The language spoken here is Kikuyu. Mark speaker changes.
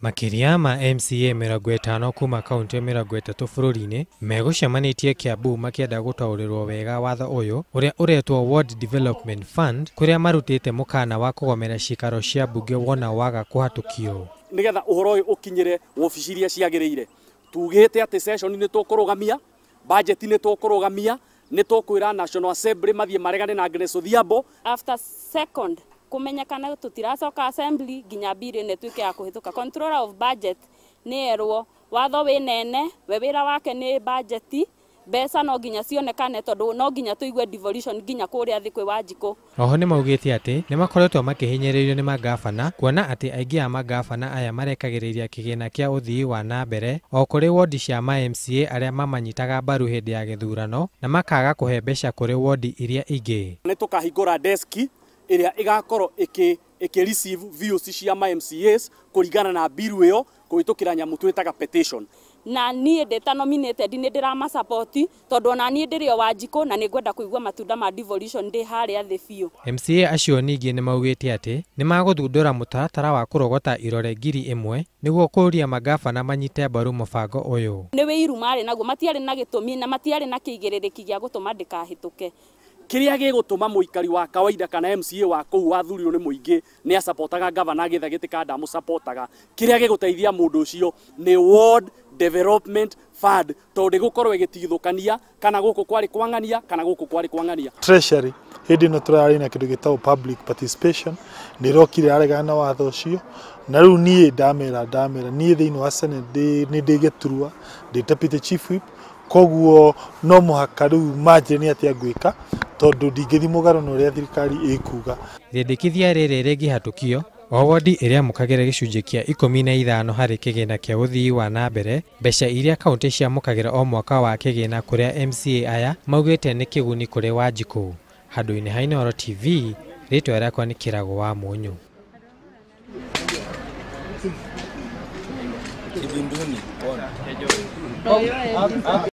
Speaker 1: Makĩria ma MCA 50 kuma kaunti 30 bũrũri-inĩ megũcemanĩtie Kiambu makĩenda gũtaũrĩrwo wega watho ũyũ ũrĩa ũretwo Ward Development Fund, kũrĩa marutĩte mũkana wa kũgomera ciikaro cia mbunge wona waga kũhatũkio.
Speaker 2: Nigetha ũhoro ũyũ ũkinyĩre wobici iria ciagĩrĩire, tugĩte atĩ session nĩ tũkũrũgamia, budget nĩ tũkũrũgamia, nĩ tũkwĩra National Assembly mathiĩ maregane na Agnes Odhiambo.
Speaker 3: After second kumenyekana tutiracoka assembly nginya bill ĩno ĩtuĩke ya kũhĩtũka. Controller of budget nĩ erwo watho wĩ nene, we wĩra wake nĩ budget, mbeca no nginya cionekane tondũ no nginya tũigue devolution nginya kũrĩa thĩ kwĩ Wanjikũ.
Speaker 1: Oho nĩ maugĩte atĩ nĩ makoretwo makĩhinyĩrĩrio nĩ mangabana, kuona atĩ aingĩ a mangabana aya marekagĩrĩria kĩgĩna kĩa ũthii wa na mbere o kũrĩ wodi cia ma MCA arĩa mamanyitaga mbaru hĩndĩ ya gĩthurano na makaga kũhe mbeca kũrĩ wodi iria ingĩ.
Speaker 2: Nĩ tũkahingũra deski ĩrĩa ĩgakorwo ĩkĩ receive views cia ma MCAs kũringana na bill ĩyo kũhĩtũkĩra nyamũ twĩtaga petition.
Speaker 3: Na niĩ ndĩ ta nominated nĩ ndĩramasupport tondũ ona niĩ ndĩrĩ o Wanjikũ na nĩ ngwenda kũigua matunda ma devolution ndĩ harĩa thĩ biũ.
Speaker 1: MCA acio ningĩ nĩ maugĩte atĩ nĩ magũthundũra mũtaratara wa kũrogota irore 1000 nĩguo kũũria mangabana manyite mbaru mũbango ũyũ.
Speaker 3: Nĩ wĩiru marĩ naguo, matiarĩ na gĩtũmi na matiarĩ na kĩigĩrĩrĩki gĩa gũtũma ndĩkahĩtũke.
Speaker 2: Kĩrĩa gĩgũtũma mũikari wa kawaida kana MCA wa kũu wathurirwo nĩ mũingĩ nĩ asapotaga gavana agĩetha gĩtĩ kana ndamũsapotaga, kĩrĩa gĩgũteithia mũndũ ũcio nĩ Ward Development Fund tondũ ndĩgũkorwo ĩgĩtigithũkania kana gũkũ kwarĩ kwang'ania kana gũkũ kwarĩ kwang'ania.
Speaker 4: Treasury hĩndĩ ĩno tũrarĩ na kĩndũ gĩtagwo public participation nĩ ĩrokire yaregana na watho ũcio, na rĩu niĩ ndamera niĩ thĩinĩ wa Senate nĩ ndĩ gĩturwa, ndĩ deputy chief whip, koguo no mũhaka rĩu manjĩre nĩ atĩa ngwĩka tondũ ndingĩthiĩ mũgarũ na ũrĩa thirikari ĩkuga.
Speaker 1: Rĩendekithia rĩrĩ rĩngĩhatũkio, o wodi ĩrĩamũkagĩra gĩcunjĩ kĩa 15 harĩ kĩgĩna kĩa ũthii wa na mbere, mbeca iria kaunti ciamũkagĩra o mwaka wa kĩgĩna kũrĩa MCA aya maugĩte nĩ kĩguni kũrĩ Wanjikũ. Handũ-inĩ ha Inooro TV, rĩtwa rĩakwa nĩ Kĩrago wa Mũnyũ.